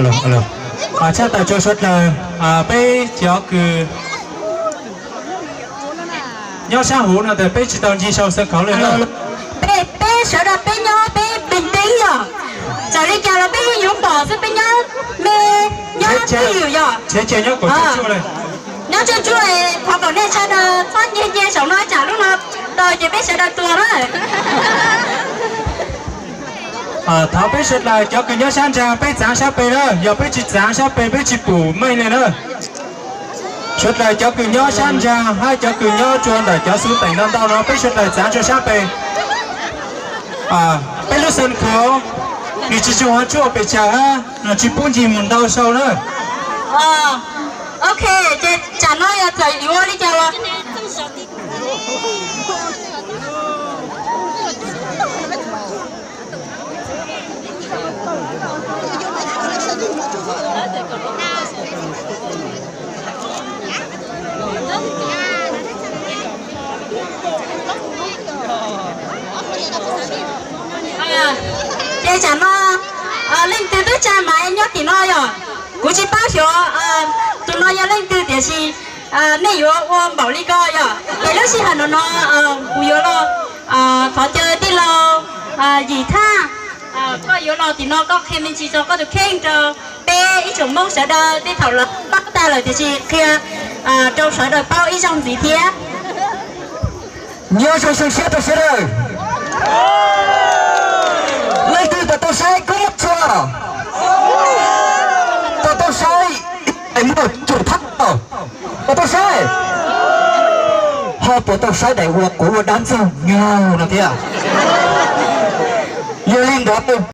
Tshaj tawm rau suav dlawg, peb cov kws nyob sab huv no tas peb tsis tau ncig sau xav khauv le. Peb sawv daws peb nyob peb pim teeb yog, txawm li cas los peb yeej yuav pom xwb, peb nyob me, nyob twj ywm yog. Nyob tsuj tsuaj, thov kom nej sawv daws txhob nce nce saum no tsam lub no tawg ces peb sawv daws tuag na. Thov peb sawv dlawg cov kws nyob sab nraag peb txaav sab peg na, yog peb tsis txaav sab peg peb tsis pum meej le na. Sawv dlawg cov kws nyob sab nraag hab cov kws nyob rua ntawm cov xuv teem ntau ntau no peb sawv dlawg txaav rua sab peg. Peb lub xeev khav nws tsis tsoog hov tsuaj pes tsawg hab, nws tsis pub ncig mus ntau sau na. Ok, ces tsam no yog txawm yuav li cas los ces tsam no leej twg twb tsa maiv nyob tim no yog, kuv tsis paub xyov tus no yog leej twg tiam sis nej yuav ua npaum li ko yog. Ces lub sij hawm no no kuv yuav los thov caw tij laug Yim Thaj, koj yuav los tim no koj qhia me ntsis rau koj tus kheej rau peb ib tsoom Hmoob sawv daws tej thaum lawv paub tag lawm tiam sis qhia rau sawv daws paub ib zaug ntxiv thiab. Nyob zoo xyoo siab rau sawv daws. Leej twg puas tau saib koob muaj tshua? Puas tau saib ib daim muaj cum thab? Puas tau saib? Ho puas tau saib daim ua quav ua dab ntxaug nyaug no thiab? Yog li ntawd